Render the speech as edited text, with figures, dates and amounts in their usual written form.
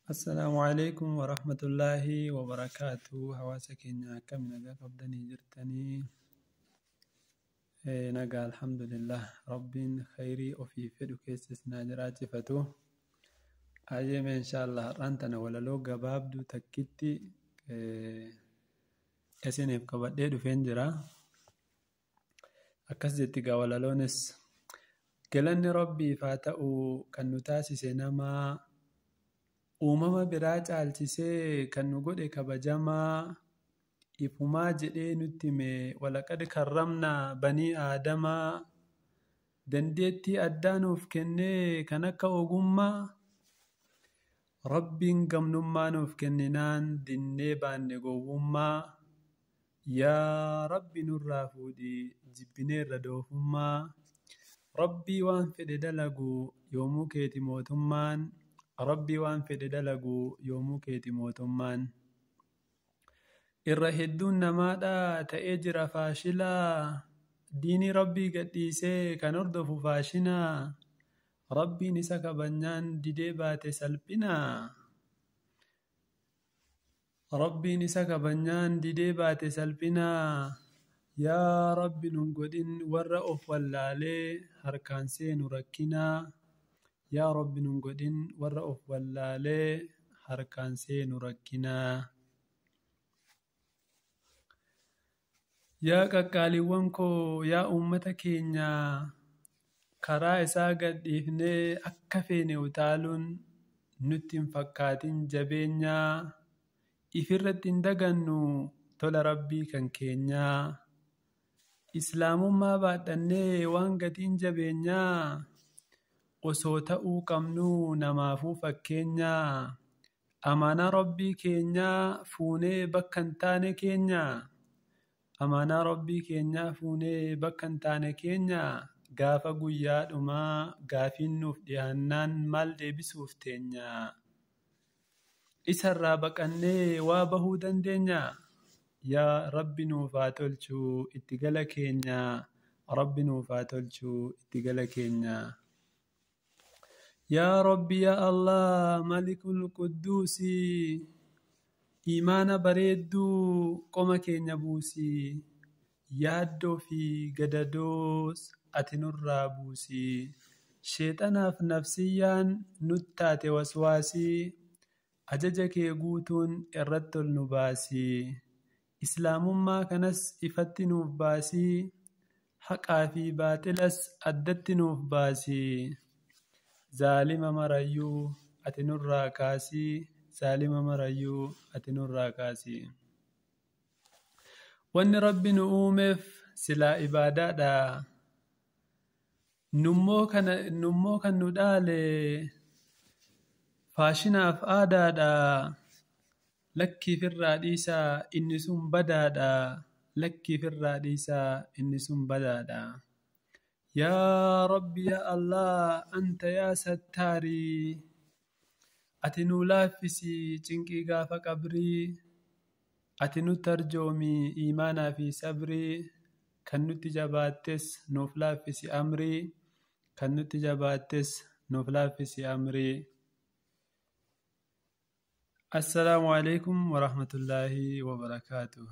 Assalaamu alaikum warahmatullaahi wabarakaatu. Hawaasa keenya akkam nagaa qabdanii jirtanii? Nagaa alhamdulillah. Rabbiin khayrii ofii fedhu keessa isin haa jiraachifatu. Ayyeme inshaallah har'aan tana walaloo gabaabduu takkitti isiniif qabadhee dhufeen jira. Akkas jetti gaa walaloonis. Galanni Rabbiif haa ta'u kan nu taasise namaa, uumama biraa caalchisee kan nu godhe kabajamaa, ifumaa jedhee nutti hime walaqad karramnaa banii aadamaa, dandeettii addaa nuuf kennee kan akka ogummaa, Rabbiin gamnummaa nuuf kenninaan dinnee baanne gowwummaa, yaa Rabbi nurraa fuudhi jibbineerra doofummaa, Rabbii waan fedhe dalagu yoomuu keeti mootummaan, Rabbii waan fedhe dalagu yoomuu keeti mootummaan. Irra hedduun namaadhaa ta'ee jira faashilaa, diinii Rabbii gadhiisee kan hordofu faashinaa, Rabbiin isa kabajnaan didee baate salphinaa. Rabbiin isa kabajnaan didee baate salphinaa. Yaa Rabbi nun godhin warra of wallaalee harkaan seenu rakkinaa. Yaa Rabbi nun godhin warra of wallaalee harkaan seenu rakkinaa. Yaa qaqqaaliiwwan koo, yaa uummata keenyaa, karaa isaa gadhiifnee akka feene utaaluun nutti hin fakkaatin jabeenyaa, ifirratti hin dagannu tola Rabbii kan keenyaa. Islaamummaa baadhannee waan gatiin jabeenyaa, osoo ta'uu qabnuu namaafuu fakkeenyaa, amaanaa Rabbii keenyaa fuunee bakka hin taane keenyaa. Amaanaa Rabbii keenyaa fuunee bakka hin taane keenyaa, gaafa guyyaa dhumaa gaafiin nuuf dhiyaannaan maal deebisuuf teenyaa? Isarraa baqannee waa bahuu dandeenyaa? Yaa Rabbi nuuf haa tolchuu itti gala keenyaa. Rabbi nuuf haa tolchuu itti gala keenyaa. Yaa Rabbi yaa Allah Malikul Qudduusi, imaana bareedduu qoma keenya buusi, yaaddoo fi gadadoos ati nurraa buusi, sheexanaaf nafsiyyaan nuttaate waswaasii, ajaja kee guutuun irratti ol nu baasi, islaamummaa kanas ifatti nuuf baasi, haqaa fi baaxilas addatti nuuf baasi, zaalima marayyuu ati nurraa kaasi, zaalima marayyuu ati nurraa kaasi. Wanni Rabbi nu uumeef silaa ibaadaadha. Nummoo kan nu dhaale faashinaaf aadaadha. Lakkiifirraa dhiisaa inni sun badaadha. Lakkiifirraa dhiisaa inni sun badaadha. Yaa Rabbi yaa Allah anta yaa sattaarii, ati nuu laaffisi cinqii gaafa qabrii, ati nutti arjoomi iimaanaa fi sabrii, kan nutti jabaattes nuuf laaffisi amrii, kan nutti jabaattes nuuf laaffisi amrii. Assalaamu alaikum warahmatullaahi wabarakaatuh.